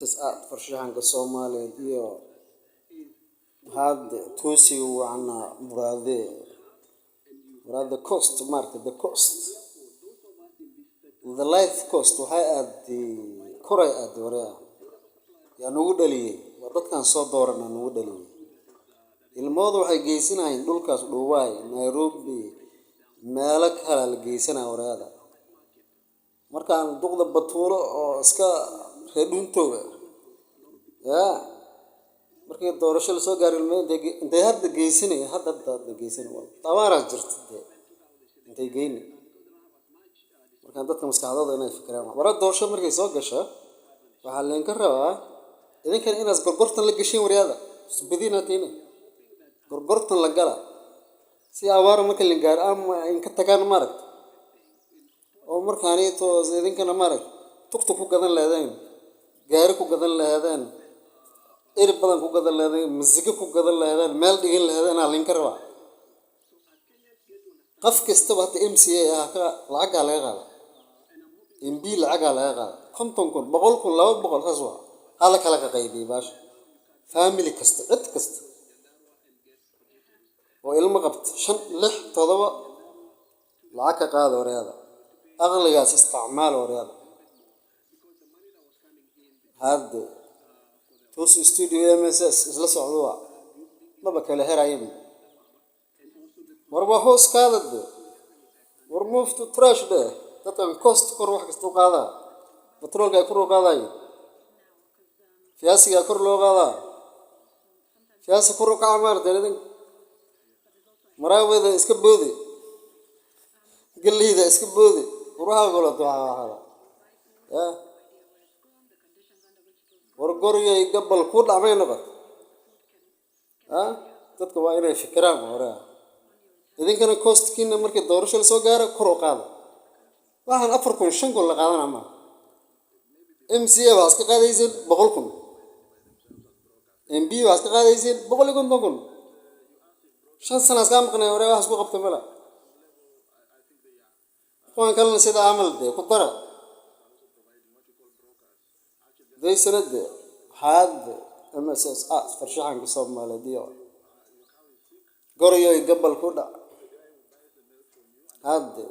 Art farshaxanka Soomaaliyeed iyo hadde toosiga wacnaa muraade muraade cost maaragta, the cost, the life cost waxay aaday koray aaday. Wareer yaa nagu dhaliyey? Waa dadkan soo doorana nagu dhaliyey. Ilmahooda waxay geysanayeen dhulkaas Dhuubaay, Nairobi, meelo kale la geysanaya wareeda. Markaan duqda Batuulo oo iska reer dhuuntooga ya markii doorasho lasoo gaaro, ilmaha intay hadda geysanay, hadda geysanay, abaaraa jirta dee, intay geyni. Markaan dadka maskaxdooda inay fikiraan wara doorasho markay soo gasho, waxaa laydinka rabaa idinkan inaad gorgortan la gashiin waryaada subadiina tiini gorgortan la gala si abaara marka la gaaro ama in ka tagaan maaragta, oo markaanito idinkana maaragta tugtug ku gadan leedeen, gaari ku gadan leedeen, eri badan ku gadan leedeen, masigo ku gadan leedeen, meel dhigin leedeen aa laydinka rabaa. Qof kastaba hadda MCA ah ka lacaggaa laga qaada, MP lacaggaa laga qaada, 50,000, 100,000, 200, saas waa hala kala qaqaybiyey baasha. Family kasta, cid kasta oo ilmo qabta, shan, lix, todoba, lacag ka qaada waryaada. Aqligaas isticmaal waryaada. Hadde Toos Studio MSS isla socdo, waa maba kala herayin. War waa hoos kaada de, war move to trash dheh. Dadkan cost kor wax kasta u qaadaa, batroolka ay kor u qaadayo, fiyaasigaa kor loo qaadaa, fiyaasi kor u kaca maaragtay. Idin maraaweda iska boodi, galleyda iska boodi, war waxaa kaleeto waxaa ya war goryay gabal ku dhacmay noqot. Dadka waa inay fikiraan hore. Idinkana costkiina markii doorasho lasoo gaaro kor u qaada. Waxaan 4,000, 5,000 la qaadanaa maaha. MCA waxaa iska qaadayseen 100,000, MP waxaa iska qaadayseen 150,000. 5 sana iskaa maqnay hore, wax isku qabta mala. Kuwan kalena sida camal dee ku dara daysana dee haade MSS art farshaxanka Soomaaliyeed iyo goryoy gabal ku dhac hadde.